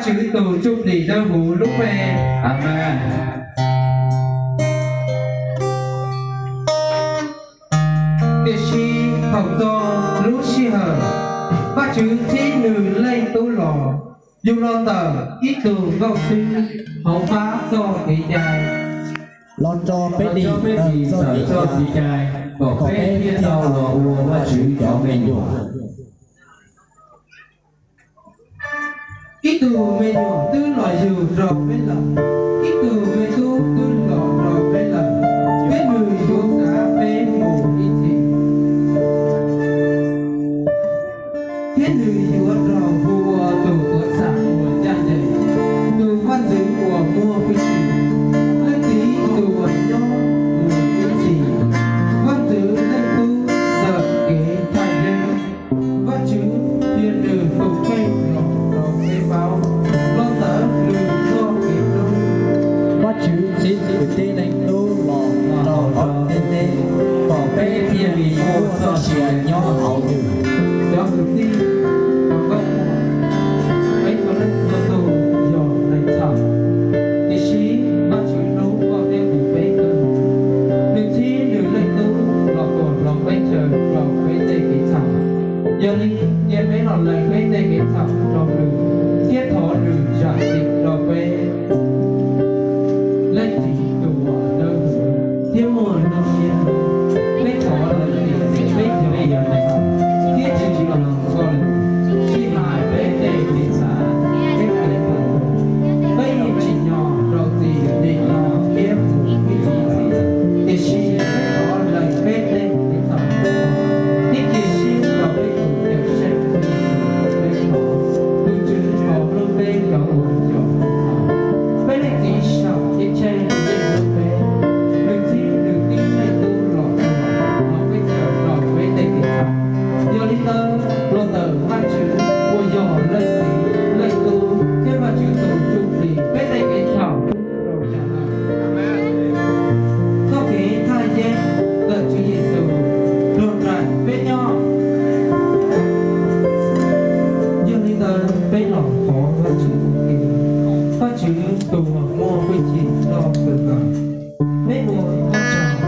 Tswv tus Ntsuj Plig Dawb Huv lub npe. Amees. Tiam sis thaum txog lub sij hawm Vajtswv txib nws Leej Tub los, yug los ntawm ib tug nkauj xwb hauv qab txoj kev cai, los tso peb dim tawm txoj kev cai, kom peb thiaj tau los ua Vajtswv cov me nyuam. Ib tug me nyuam twb los yug rau peb lawm, ib tug me tub twb los rau peb lawm, peb nws yuav xav peb mus ib txhis, thiab nws yuav raug hu ua tus tuav xam uas ncaj ncees, tus Vaj Ntxwv uas muaj hwj chim, Leej Txiv tus uas nyob mus ib txhis, Vaj Ntxwv Leej Tub txawm kev thaj yeeb. Vajtswv qhia nws tus kheej los rau peb paub, los ntawm nws txoj kev hlub. Vajtswv txib Kwv Tij Leej Tub los rau hauv ntiaj teb, kom peb thiaj li muaj txoj sia nyob hauv nws. Cov kwv tij, peb txhua leej txhua tus yog neeg txhaum, tiam sis Vajtswv hlub koj thiab kuv peb kawg, nws txib nws Leej Tub los tuam hloov peb chaw rau peb tej kev txhaum. Yog li, cia peb los lees peb tej kev txhaum rau nws, thiab thov nws zam txim rau peb. Leej Txiv tus uas dawb huv thiab muaj nuj nqis, peb thov lees tias peb yog neeg txhaum thiab tsis tsim nyog koj lus, sib hais peb tej kev xav thiab kev phem. Peb yeej tsim nyog rau txim nim no thiab mus ib txhis, tiam sis peb thov lees peb tej kev txhaum, thiab cia siab rau peb tus Cawmseej Yexus, peb thov, tus Tswv thov hlub peb cov uas yog neeg txhaum. Peb Leej Txiv saum ceeb tsheej yeej hlub peb, nws txib nws tib Leej Tub los tuam hloov peb chaw rau peb tej kev txhaum. Yog li ntawd, los ntawm Vajtswv uas yog Leej Txiv, Leej Tub thiab Vajtswv tus Ntsuj Plig, peb tej kev txhaum rau yav lawm. Txoj kev thaj yeeb ntawm Tswv Yexus los nraim peb nyob. Yog li ntawd peb los thov Vajtswv ua ke. Vajtswv tus uas muaj hwj chim txog kawg nkaus, peb ua koj tsaug.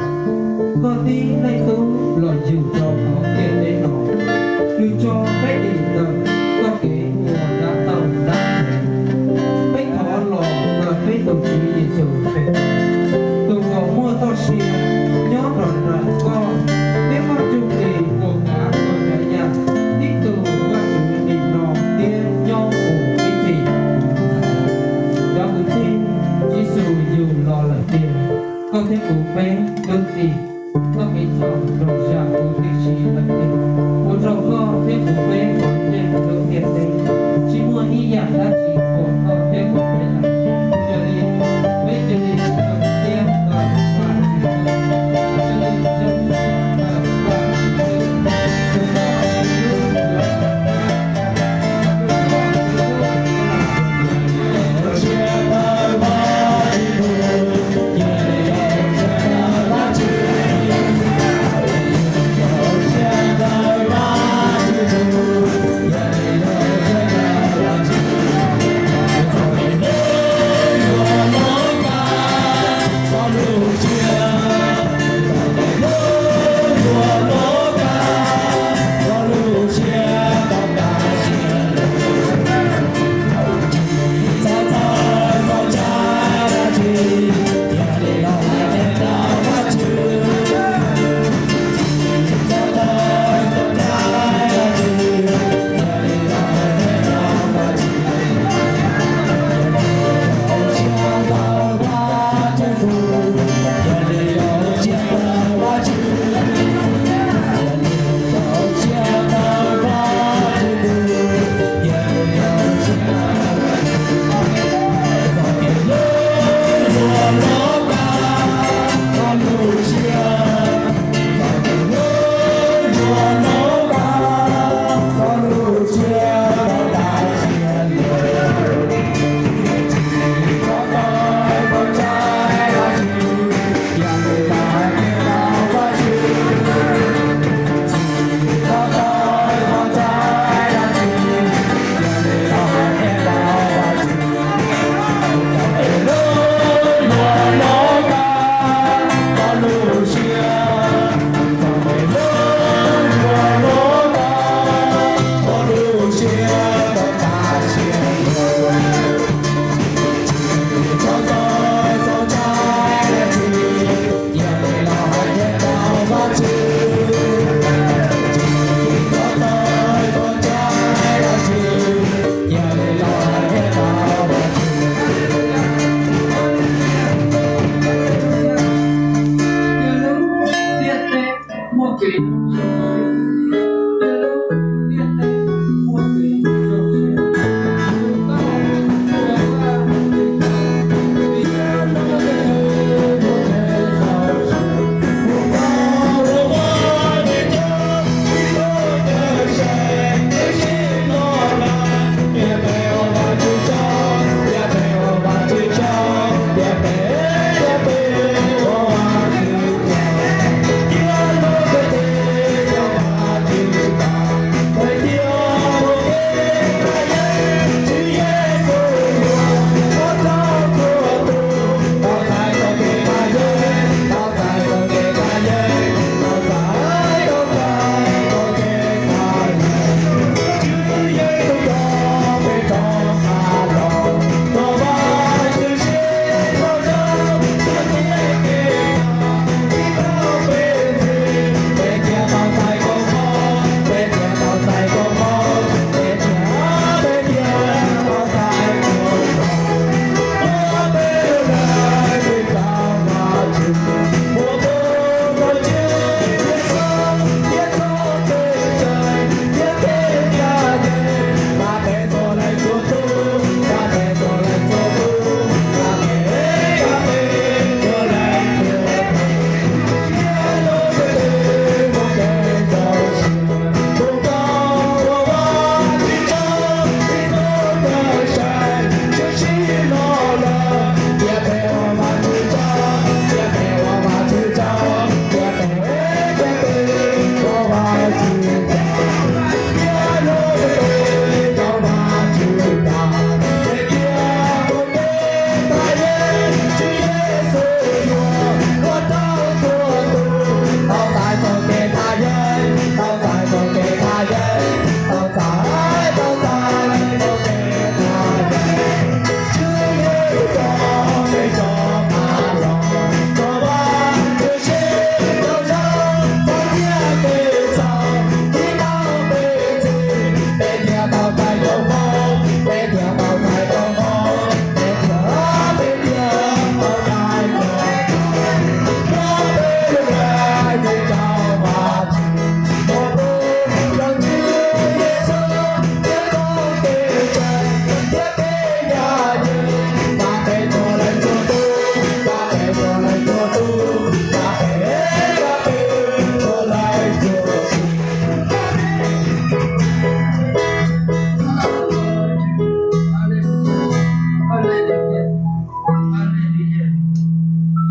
Koj tib Leej Tub los yug rau hauv ntiaj teb no, nws tso peb dim ntawm txoj kev ua dab tauj dab ntev. Peb thov los ntawm peb tus Tswv Yexus Khetos, tus uas muaj txoj sia nyob rau nram koj, thiab koj Ntsuj Plig puas kav txhua tsav yam tib tug Vajtswv nim no thiab nyob mus ib txhis. Cov kwv tij, Yexus yug los lawm tiag, koj thiab kuv peb hlub txim, txoj kev txhaum raug zam huv tib si lawm tiag. Ua rau koj thiab kuv peb puav leej hlub ntiaj teb, tsis muaj ib yam dab tsi thuam koj thiab kuv peb lawm. Yog li, peb cia li rau siab ntawm Vajtswv, cia li rau siab ntawm Vajtswv, tus koj tsis hlub los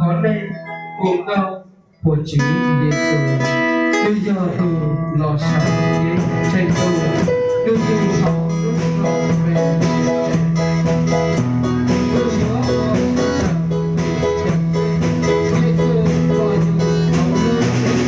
Thov nej hu nkauj ua Tswv Yexus, nws yog tus los saum kev ntseeg tuag, nws yug hauv lub nroog Npelixias, nws yuav ua lub sij hawm Yexus los yug hauv lub ntiaj teb.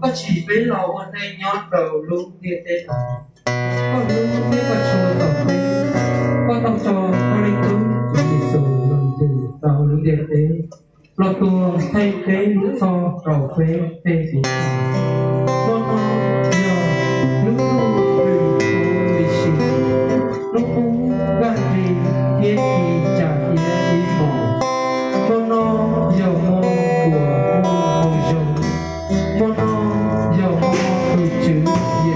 Koj tsim peb los ua neej nyob rau lub ntiaj teb no. Koj hlub thiab koj tshua txog peb. Koj tau tso koj Leej Tub Tswv Yexus los ntws rau lub ntiaj teb, los tuag theej peb lub txhoj rau peb tej kev txhaum. Hmo no yog lub ntuj nws puv ib si, lub kub kaj nrig thiab ci tsa hiab ib hmos. Hmo no yog hmo uas muaj hmoo zoo. Hmo no yog hmo tus Tswv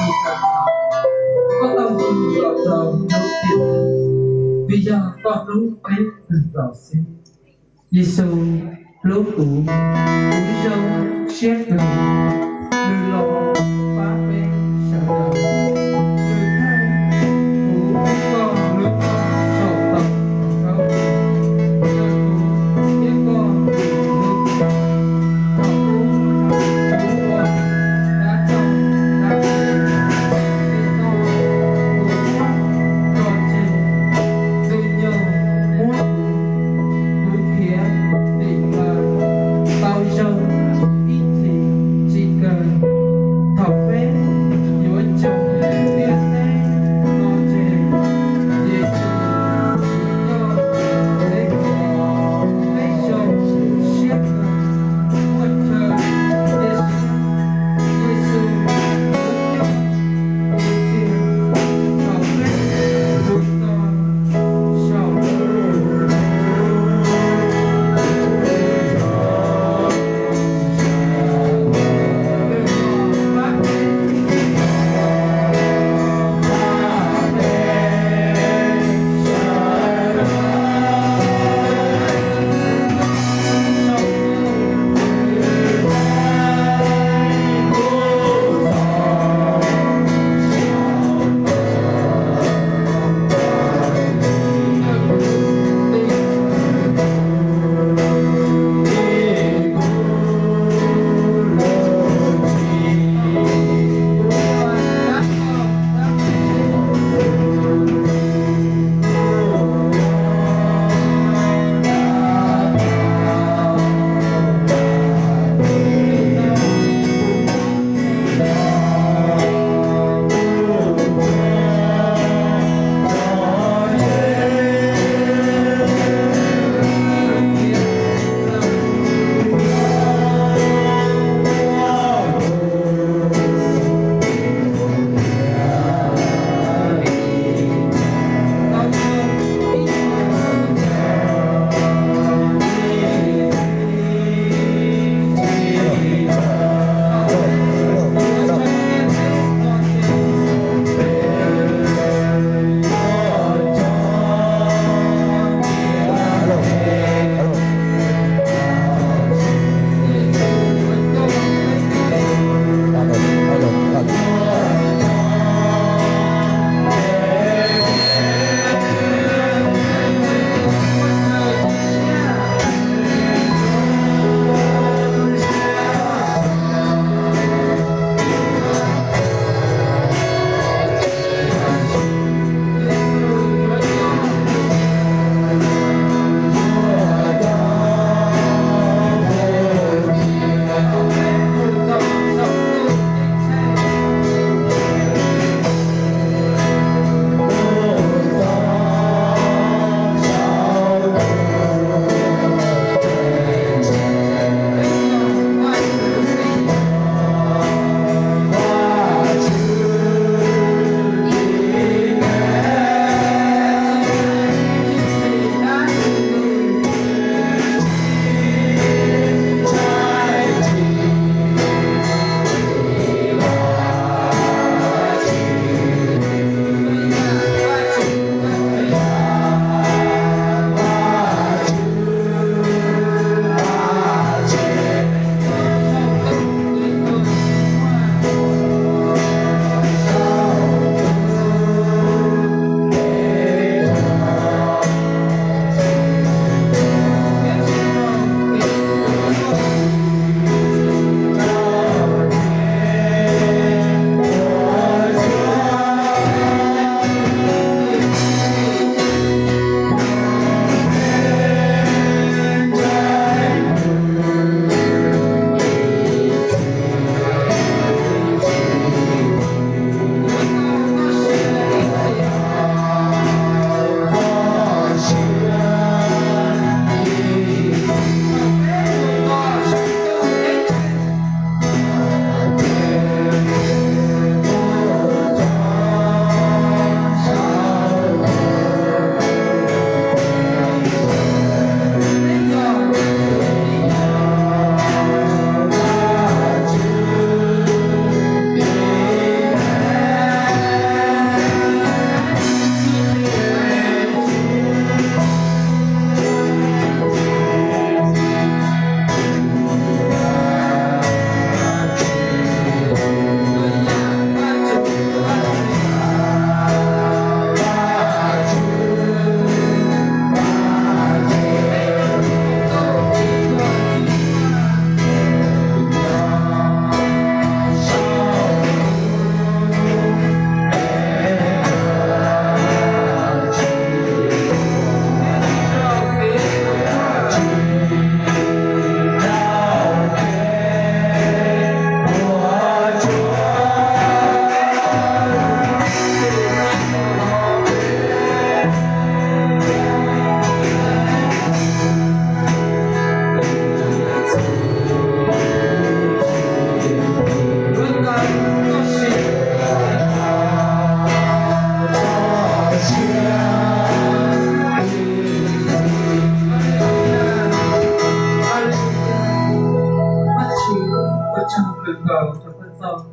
Koj tau hu los rau hnub tim nees, vim yog koj hlub peb tug txaus xwb. Yexus hlub kuv, kuv zoo siab kawg, nws los pab peb sawv daws. Nws thaij kuv thiab koj lub neej saum tau khaub lig, yog kuv thiab koj tus hlub. Thaum ub kuv ua dab tsi dab tsi, tim no kuv muab tso tseg, tus nyuag muab kuv, kuv khiav dim plaws, tau zoo ib txhis tsis kawg.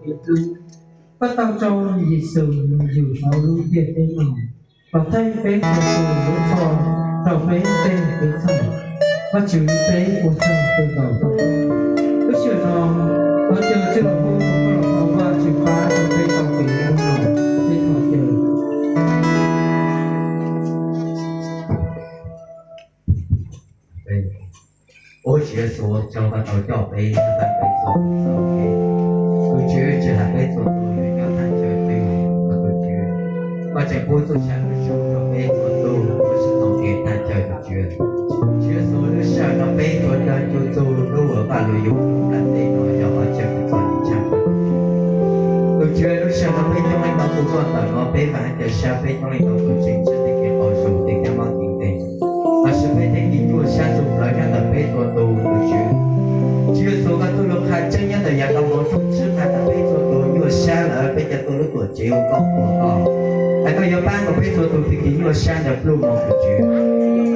Koj tau tso Yexus mus yug hauv lub ntiaj teb no, kom theej peb txhua tus lub txhoj rau peb tej kev txhaum. Vajtswv, peb ua tsaug kawg nkaus rau koj. Lub sij hawm no, thov caw txwj laug Pub koj los thov Vajtswv pab rau peb tau kev ua no, peb thov caw. Ua Tswv Yexus, tsaug koj tau coj peb nyob tag peb txhua tus txoj kev. Tus Tswv, tsis hais peb txhua tus yuav nyob thaj chaw twg los tus Tswv, koj tseem pub txoj sia lub zoo rau peb txhua tus lub sij hawm kev thaj chaw tus Tswv. Tswv Yexus, lub sij hawm no peb tuav rawg ncu txug lub uas koj lub yug nplaj teb no yog qhov chaw kws txom nyem tshaj plaws. Tus Tswv, lub sij hawm no peb coob leej ntau tus tuaj ntawm no peb vam thiab cia siab peb coob leej ntau tus tseem tswj tej kev qaug zog tej kab mob tim ntej, tab sis peb tej kev nyuaj siab txhua plawv nyob ntawm peb txhua tus tus Tswv. Tswv Yexus, koj txuj lus qhia tseeb nyob ntawm Yakaunpaus tshooj tsib qhia tias peb txhua tus nyuaj siab lawm peb cov tuaj lub tuam tsev ua koj qhuas koj, es koj yuav pab kom peb txhua tus tej kev nyuaj siab ntawd pluj mus tus Tswv.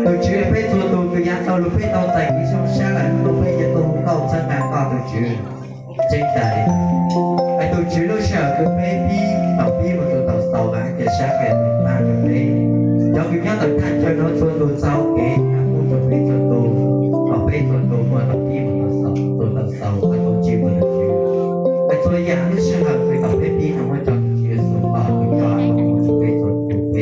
Tus Tswv, peb txhua tus kws yav tau lug peb tau txais kev zoo siab lawm hnub no peb yuav tuaj hu nkauj txhawb nqa koj tus Tswv. Tseeb tas li, es tus Tswv, lub sij hawm kws peb pib tau pib mus tus tau xaus vam thiab cia siab koj yuav pab rau peb cov kws nyob ntawm thaj chaw no txhua tus txaus